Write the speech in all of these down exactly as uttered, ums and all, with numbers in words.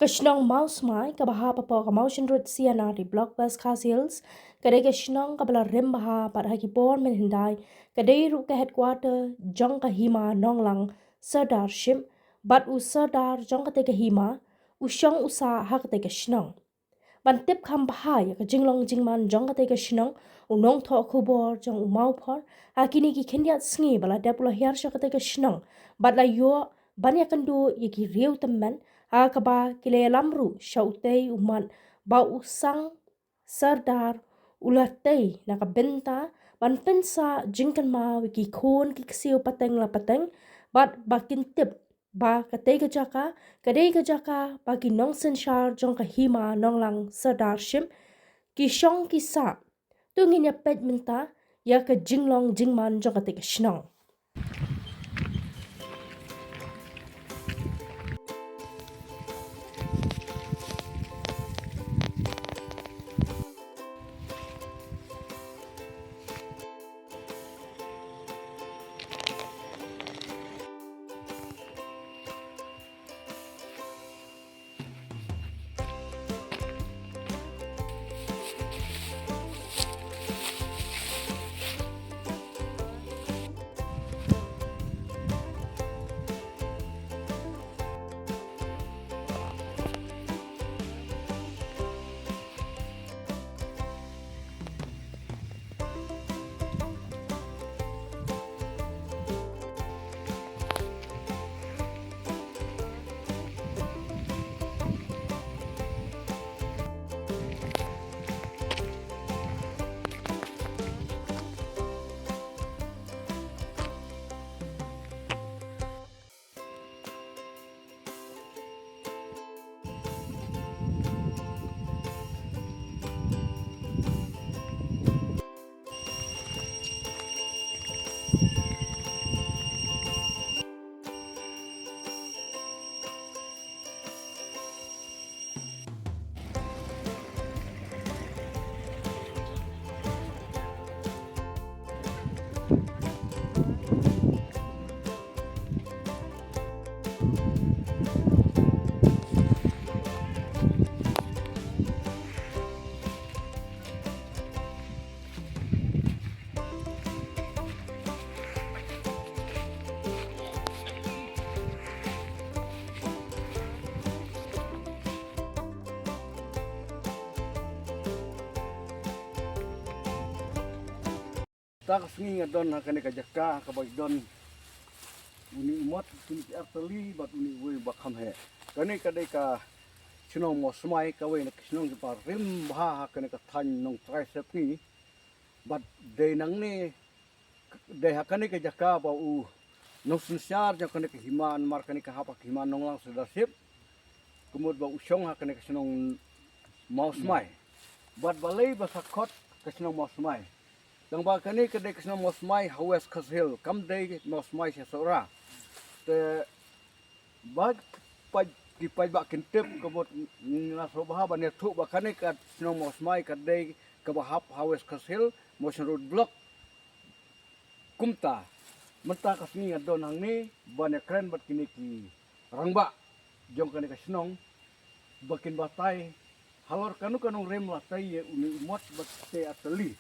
Ka shnong Mawsmai kaba hap hapoh ka Mawshynrut C and RD Block West Khasi Hills ka dei ka shnong kaba la rim bha bad ha ki por mynhyndai ka dei ruh ka headquarter jong ka hima Nonglang Sirdarship bad u Sirdar jong katei ka hima u shong u sah ha katei ka shnong. Ban tip kham bha ïa ka jinglong jingman jong katei ka shnong, u nongthoh khubor jong u Mawphor ha kine ki khyndiat sngi ba la dep u la hiar sha katei ka shnong bad la ïoh ban ïakynduh ïa ki riew tymmen ha kaba ki la ïalam ruh sha utei u mat ba u Sang Sirdar u la tei na ka bynta ban pynsah jingkynmaw ïa ki khun ki ksiew pateng la pateng bad ba kin tip ba katei ka jaka ka dei ka jaka ba ki nongsynshar jong ka hima Nonglang Sirdarship ki shong ki sah. To ngin ïa peit mynta ïa ka jinglong jingman jong katei ka shnong. Ta ka sngi nga don ha kane ka jaka kaba don uni u mot, uni ki artylli bad uni uwei ba kham heh. Kane ka dei ka shnong Mawsmai, kawei na ki shnong kiba rim bha ha kane ka thaiñ Nongtrai Sepngi. Bad dei nangne, dei ha kane ka jaka ba u nongsynshar jong kane ka hima, namar kane ka hap ha ka hima Nonglang Sirdarship. Ka mut ba u shong ha kane ka shnong Mawsmai. Bad balei ba sa khot ka shnong Mawsmai? Tang ba kane ka dei ka shnong Mawsmai ha West Khasi Hills, kam dei Mawsmai sha Sohra. Te ba paid, ki paidbah kin tip, ka mut nga sngewbha ban ïathuh ba kane ka shnong Mawsmai ka dei kaba hap ha West Khasi Hills, Mawshynrut Block. Kumta mynta ka sngi nga don hangne ban ïakren bad kine ki rangbah jong kane ka shnong ba kin batai halor kano kano rim la tei ïa une u mot bad te artylli.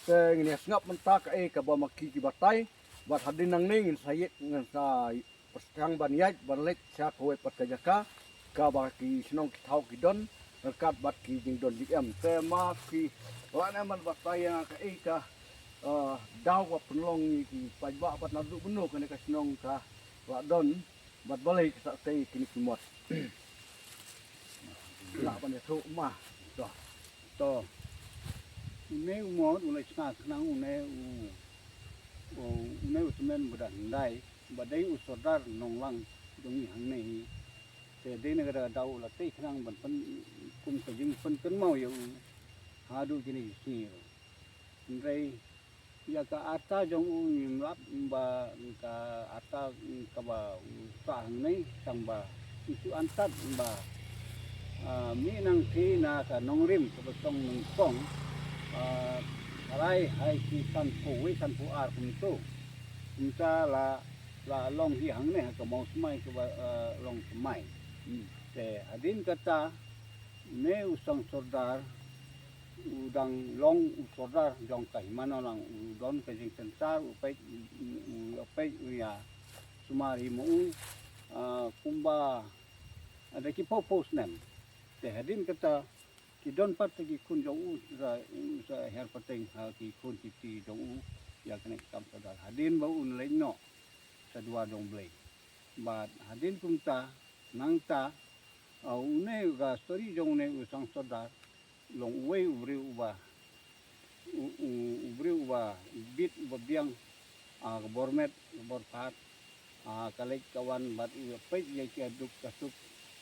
Te ngin ïa sngap mynta kaei kaba ma ki ki batai bad hadien nangne ngin sa ïa, ngin sa pyrshang ban ïaid ban leit sha kawei pat ka jaka kaba ki shnong ki thaw ki don ryngkat bad ki jingdon jingem. Te ma ki la ne man batai ïa nga kaei ka, eh, daw ba pynlong ïa ki paidbah bad naduh mynno kane ka shnong ka la don bad balei ka sa tei kine ki mot. Lah ban ïathuh ma. To. To. Une u mot u la shna khnang une u, u, une u tymmen ba da hyndai ba dei u Sordar Nonglang jong ngi hangne hi. Te dei na ka daw u la tei khnang ban pyn, kum ka jingpynkynmaw ïa u haduh kine ki sngi ruh. Hynrei ïa ka arta jong u ngim lap ba ka arta kaba u sah hangne tang ba u shu antad ba, ah, mih nangthie na ka nongrim kaba song nyngkong, ah, rai ha ki sanphew wei sanphew ar kumto. Kumta la, la long hi hangne ha ka Mawsmai kaba, ah, long thymmai. Hmm. Te hadien kata, une u Sang Sordar u dang long u sordar jong ka Hima Nonglang, u don ka jingkyntar, u peit, u peit u ïa sumar hi ma u, ah, kumba da ki phew phew snem. Te hadien kata ki don pat ki khun jong u, sa, sa hiar pateng ha ki khun ki kti jong u ïa kane ka kam sordar. Hadien ba un leit noh sha duwar jong U Blei. Bad hadien kumta, nangta, ah, une ka story jong une u Sang Sordar, long uwei u briew uba, u, u, u briew uba bit, uba biang, ah, ka bor met, ka bor phad, ah, ka leit ka wan bad u peit ïa ka duk ka suk,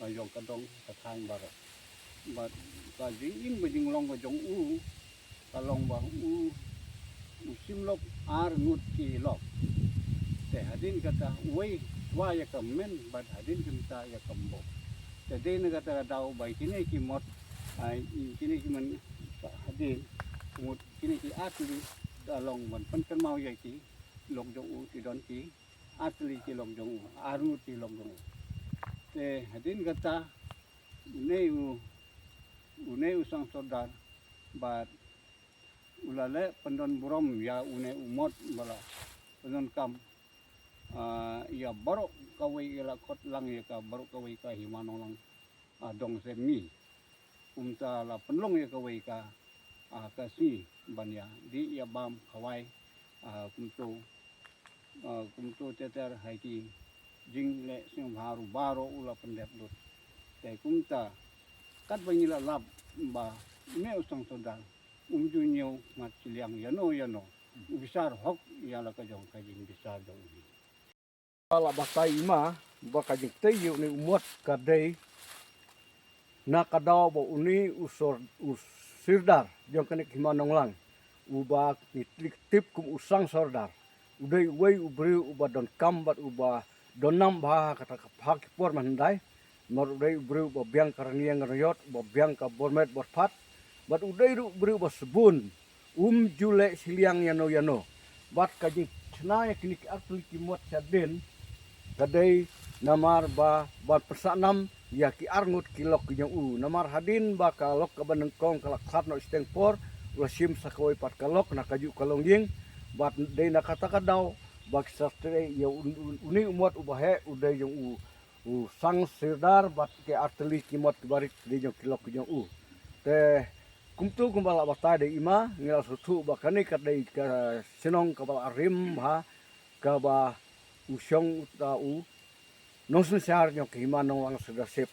ah, jong ka dong ka thaiñ baroh. Bad ka jingim ka jinglong ka jong u, ka long ba u, u shim lok ar ngut ki lok. Te hadien kata uwei shuwa ïa ka men bad hadien kata ïa ka mbok. Te dei na kata ka daw ba kine ki mot, ah, kine ki men hadien, mut kine ki ar tylli ka long ban pynkynmaw ïa ki lok jong u, ki don ki ar tylli ki lok jong u, ar ngut ki lok jong u. Te hadien kata une u, une u Sang Sordar bad u la leh pyndon burom ïa une u mot ba la pyndonkam, ah, ïa baroh kawei, ïa la khot lang ïa ka baroh kawei ka Hima Nonglang, ah, dong sem ngi. Kumta la pynlong ïa kawei ka, ah, ka sngi ban ïa dih ïa bam khawai, ah, kumto, ah, kumto ter ter ha ki jingleh sngewbha ruh baroh u la pyndep lut. Te kumta katba ngi la lap ba une u Sang Sordar um ju ñiew mat shiliang ïano ïano, u bishar hok ïa la ka jong ka jingbishar jong u. Ba la batai i ma ba ka jingtei ïa une u mot ka dei na ka daw ba une u sor, u sirdar jong kane ka Hima Nonglang, uba ngi tip kum u Sang Sordar, u dei uwei u briew uba donkam bad uba don nam bha ha kata ka, ha ki por mynhyndai. Namar u dei u briew uba biang ka rynïeng rynïot, uba biang ka bor met bor phad, bad u dei ruh u briew uba sbun, um ju leh shiliang ïano ïano. Bad ka jingshna ïa kine ki ar tylli ki mot shadien ka dei namar ba ban pynsah nam ïa ki ar ngut ki lok ki jong u. Namar hadien ba ka lok kaba nyngkong ka la khlad noh shiteng por, u la shim sa kawei pat ka lok na kajuh ka longïing. Bad dei na kata ka daw ba ki sa trei ïa un, un, une u mot uba heh u dei jong u, u Sang Sirdar, bad ki ar tylli ki mot kiba rit ki dei jong ki lok ki jong u. Te kumto kumba la batai da i ma, ngi la sngewthuh ba kane ka dei ka shnong kaba la rim bha, kaba u shong uta u nongsynshar jong ka Hima Nonglang Sirdarsip.